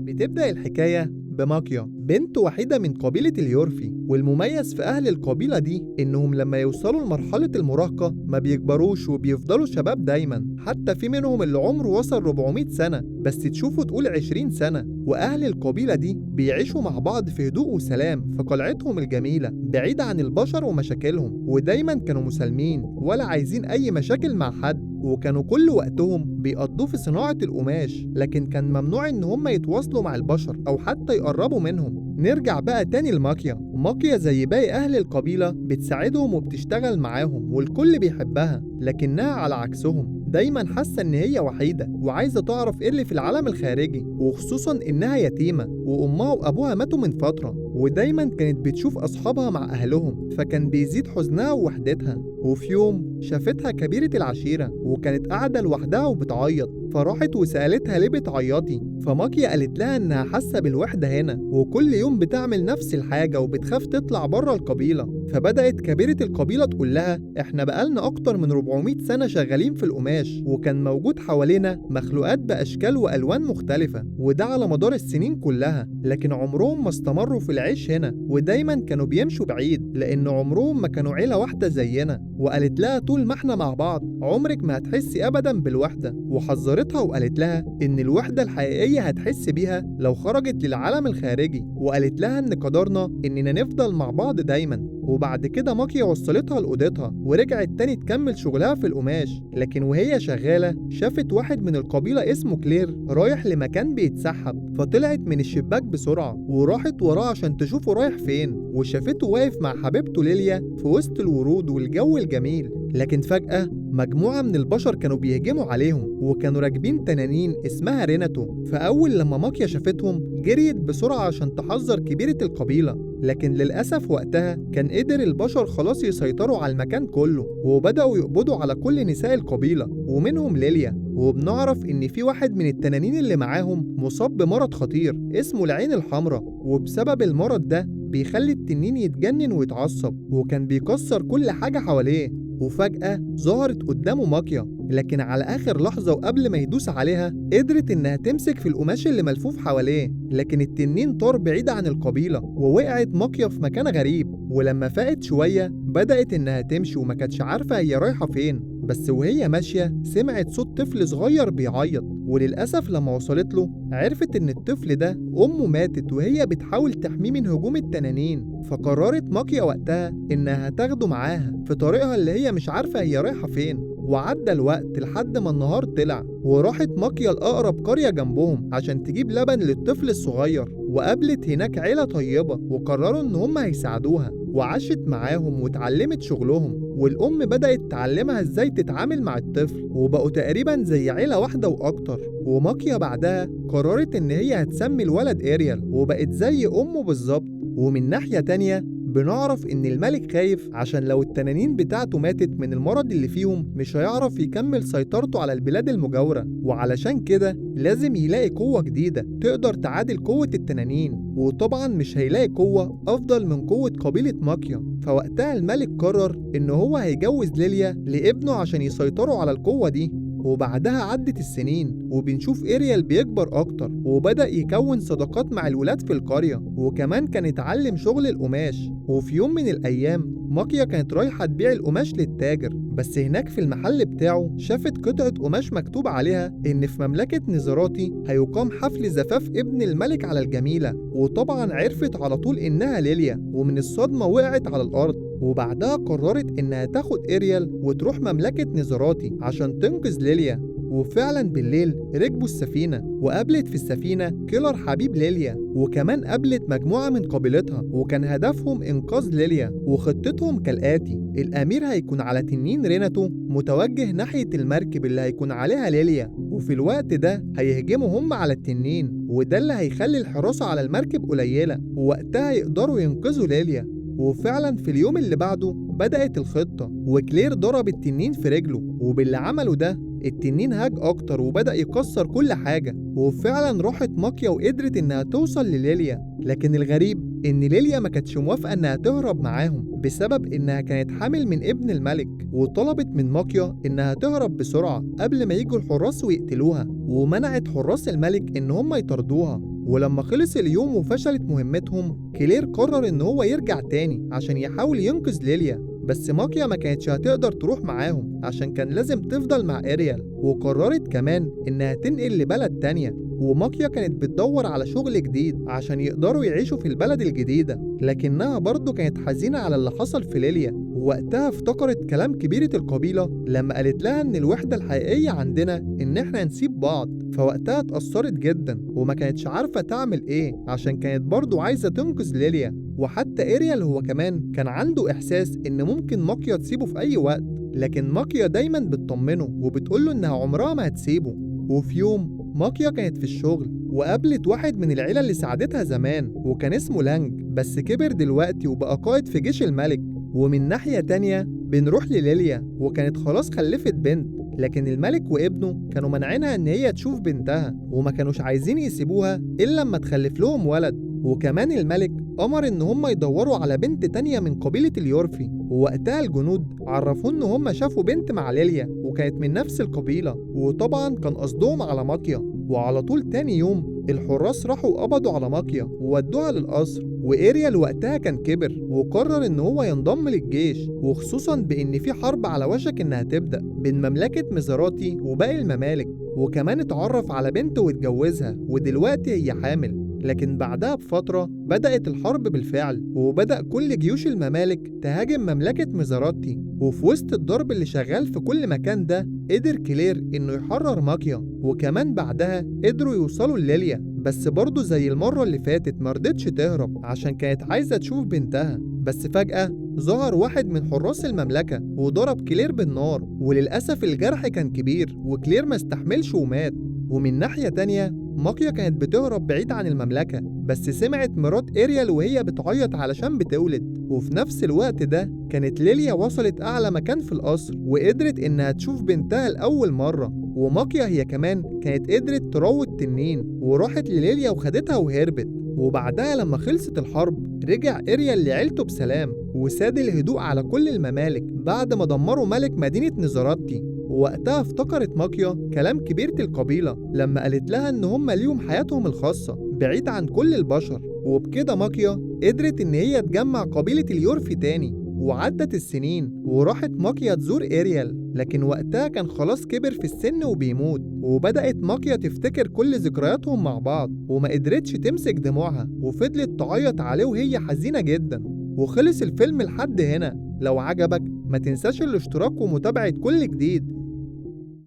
بتبدأ الحكاية بماكيا، بنت وحيدة من قبيلة اليورفي، والمميز في أهل القبيلة دي إنهم لما يوصلوا لمرحلة المراهقة ما بيكبروش وبيفضلوا شباب دايما، حتى في منهم اللي عمره وصل 400 سنة بس تشوفه تقول 20 سنة. وأهل القبيلة دي بيعيشوا مع بعض في هدوء وسلام في قلعتهم الجميلة بعيد عن البشر ومشاكلهم، ودايما كانوا مسالمين ولا عايزين أي مشاكل مع حد، وكانوا كل وقتهم بيقضوه في صناعة القماش، لكن كان ممنوع إن هم يتواصلوا مع البشر أو حتى يقربوا منهم. نرجع بقى تاني لماكيا. ماكيا زي باقي أهل القبيلة بتساعدهم وبتشتغل معاهم والكل بيحبها، لكنها على عكسهم دايما حاسة إن هي وحيدة وعايزة تعرف إيه اللي في العالم الخارجي، وخصوصا إنها يتيمة وأمها وأبوها ماتوا من فترة، ودايما كانت بتشوف أصحابها مع أهلهم فكان بيزيد حزنها ووحدتها. وفي يوم شافتها كبيرة العشيرة وكانت قاعدة لوحدها وبتعيط، فراحت وسألتها ليه بتعيطي، فماكيا قالت لها إنها حاسة بالوحدة هنا وكل يوم بتعمل نفس الحاجة وبتخاف تطلع بره القبيلة. فبدأت كبيرة القبيلة تقول لها إحنا بقالنا أكتر من 400 سنة شغالين في القماش، وكان موجود حوالينا مخلوقات بأشكال وألوان مختلفة، وده على مدار السنين كلها، لكن عمرهم ما استمروا في العيش هنا ودايما كانوا بيمشوا بعيد لأن عمرهم ما كانوا عيلة واحدة زينا. وقالت لها طول ما احنا مع بعض عمرك ما هتحسي أبدا بالوحدة، وحذرتها وقالت لها إن الوحدة الحقيقية هتحس بيها لو خرجت للعالم الخارجي، وقالت لها إن قدرنا إننا نفضل مع بعض دايما. وبعد كده ماكيا وصلتها لأوضتها ورجعت تاني تكمل شغلها في القماش، لكن وهي شغالة شافت واحد من القبيلة اسمه كلير رايح لمكان بيتسحب، فطلعت من الشباك بسرعة وراحت وراه عشان تشوفه رايح فين، وشافته واقف مع حبيبته ليليا في وسط الورود والجو الجميل. لكن فجأة مجموعة من البشر كانوا بيهجموا عليهم وكانوا راكبين تنانين اسمها ريناتو، فأول لما ماكيا شافتهم جريت بسرعة عشان تحذر كبيرة القبيلة، لكن للأسف وقتها كان قدر البشر خلاص يسيطروا على المكان كله وبدأوا يقبضوا على كل نساء القبيلة ومنهم ليليا. وبنعرف إن في واحد من التنانين اللي معاهم مصاب بمرض خطير اسمه العين الحمراء، وبسبب المرض ده بيخلي التنين يتجنن ويتعصب وكان بيكسر كل حاجة حواليه. وفجأة ظهرت قدامه ماكيا، لكن على آخر لحظة وقبل ما يدوس عليها قدرت إنها تمسك في القماش اللي ملفوف حواليه، لكن التنين طار بعيد عن القبيلة ووقعت ماكيا في مكان غريب. ولما فاقت شوية بدأت إنها تمشي وما كانتش عارفة هي رايحة فين، بس وهي ماشية سمعت صوت طفل صغير بيعيط، وللأسف لما وصلت له عرفت إن الطفل ده أمه ماتت وهي بتحاول تحميه من هجوم التنانين. فقررت ماكيا وقتها إنها تاخده معاها في طريقها اللي هي مش عارفة هي رايحة فين. وعدى الوقت لحد ما النهار طلع، وراحت ماكيا لأقرب قرية جنبهم عشان تجيب لبن للطفل الصغير، وقابلت هناك عيلة طيبة وقرروا إن هم هيساعدوها، وعاشت معاهم واتعلمت شغلهم، والأم بدأت تعلمها إزاي تتعامل مع الطفل، وبقوا تقريبا زي عيلة واحدة وأكتر. وماكيا بعدها قررت إن هي هتسمي الولد إيريال وبقت زي أمه بالظبط. ومن ناحية تانية بنعرف إن الملك خايف عشان لو التنانين بتاعته ماتت من المرض اللي فيهم مش هيعرف يكمل سيطرته على البلاد المجاورة، وعلشان كده لازم يلاقي قوة جديدة تقدر تعادل قوة التنانين، وطبعا مش هيلاقي قوة أفضل من قوة قبيلة ماكيا. فوقتها الملك قرر إن هو هيجوز ليليا لابنه عشان يسيطروا على القوة دي. وبعدها عدت السنين وبنشوف إيريال بيكبر أكتر وبدأ يكون صداقات مع الولاد في القرية، وكمان كان اتعلم شغل القماش. وفي يوم من الأيام ماكيا كانت رايحة تبيع القماش للتاجر، بس هناك في المحل بتاعه شافت قطعة قماش مكتوب عليها إن في مملكة نزاراتي هيقام حفل زفاف ابن الملك على الجميلة، وطبعا عرفت على طول إنها ليليا، ومن الصدمة وقعت على الأرض. وبعدها قررت إنها تاخد إيريال وتروح مملكة نزاراتي عشان تنقذ ليليا. وفعلا بالليل ركبوا السفينة، وقابلت في السفينة كيلر حبيب ليليا، وكمان قابلت مجموعة من قبيلتها، وكان هدفهم إنقاذ ليليا. وخطتهم كالآتي: الأمير هيكون على تنين ريناتو متوجه ناحية المركب اللي هيكون عليها ليليا، وفي الوقت ده هيهجموا هم على التنين، وده اللي هيخلي الحراسة على المركب قليلة، ووقتها يقدروا ينقذوا ليليا. وفعلا في اليوم اللي بعده بدأت الخطة، وكلير ضرب التنين في رجله، وباللي عمله ده التنين هاج أكتر وبدأ يكسر كل حاجة. وفعلا راحت ماكيا وقدرت إنها توصل لليليا، لكن الغريب إن ليليا ما كانتش موافقة إنها تهرب معاهم بسبب إنها كانت حامل من ابن الملك، وطلبت من ماكيا إنها تهرب بسرعة قبل ما يجوا الحراس ويقتلوها، ومنعت حراس الملك إن هم يطاردوها. ولما خلص اليوم وفشلت مهمتهم، كلير قرر إن هو يرجع تاني عشان يحاول ينقذ ليليا، بس ماكيا ما كانتش هتقدر تروح معاهم عشان كان لازم تفضل مع إريال، وقررت كمان إنها تنقل لبلد تانية. وماكيا كانت بتدور على شغل جديد عشان يقدروا يعيشوا في البلد الجديدة، لكنها برضه كانت حزينة على اللي حصل في ليليا. ووقتها افتكرت كلام كبيرة القبيلة لما قالت لها إن الوحدة الحقيقية عندنا إن إحنا نسيب بعض، فوقتها اتأثرت جدا وما كانتش عارفة تعمل إيه عشان كانت برضه عايزة تنقذ ليليا. وحتى إريال هو كمان كان عنده إحساس إن ممكن ماكيا تسيبه في أي وقت، لكن ماكيا دايما بتطمنه وبتقوله إنها عمرها ما هتسيبه. وفي يوم ماكيا كانت في الشغل وقابلت واحد من العيلة اللي ساعدتها زمان وكان اسمه لانج، بس كبر دلوقتي وبقى قائد في جيش الملك. ومن ناحية تانية بنروح لليليا، وكانت خلاص خلفت بنت، لكن الملك وابنه كانوا منعينها إن هي تشوف بنتها وما كانوش عايزين يسيبوها إلا لما تخلف لهم ولد. وكمان الملك أمر إن هم يدوروا على بنت تانية من قبيلة اليورفي، ووقتها الجنود عرفوه إن هم شافوا بنت مع ليليا وكانت من نفس القبيلة، وطبعا كان قصدهم على ماكيا. وعلى طول تاني يوم الحراس راحوا وقبضوا على ماكيا وودوها للقصر. وإريال وقتها كان كبر وقرر إن هو ينضم للجيش، وخصوصا بإن في حرب على وشك إنها تبدأ بين مملكة ميزاراتي وباقي الممالك. وكمان اتعرف على بنت واتجوزها ودلوقتي هي حامل. لكن بعدها بفترة بدأت الحرب بالفعل، وبدأ كل جيوش الممالك تهاجم مملكة ميزاراتي. وفي وسط الضرب اللي شغال في كل مكان ده قدر كلير إنه يحرر ماكيا، وكمان بعدها قدروا يوصلوا لليليا، بس برضه زي المرة اللي فاتت مرضتش تهرب عشان كانت عايزة تشوف بنتها. بس فجأة ظهر واحد من حراس المملكة وضرب كلير بالنار، وللأسف الجرح كان كبير وكلير ما استحملش ومات. ومن ناحية تانية ماكيا كانت بتهرب بعيد عن المملكة، بس سمعت مرات إريال وهي بتعيط علشان بتولد. وفي نفس الوقت ده كانت ليليا وصلت أعلى مكان في القصر وقدرت إنها تشوف بنتها لأول مرة. وماكيا هي كمان كانت قدرت تروض تنين وراحت لليليا وخدتها وهربت. وبعدها لما خلصت الحرب رجع إريال لعيلته بسلام، وساد الهدوء على كل الممالك بعد ما دمروا ملك مدينة نزاراتي. ووقتها افتكرت ماكيا كلام كبيرة القبيلة لما قالت لها إن هم ليهم حياتهم الخاصة بعيد عن كل البشر. وبكده ماكيا قدرت إن هي تجمع قبيلة اليورفي تاني. وعدت السنين وراحت ماكيا تزور إريال، لكن وقتها كان خلاص كبر في السن وبيموت. وبدأت ماكيا تفتكر كل ذكرياتهم مع بعض وما قدرتش تمسك دموعها وفضلت تعيط عليه وهي حزينة جدا. وخلص الفيلم لحد هنا. لو عجبك ما تنساش الاشتراك ومتابعة كل جديد.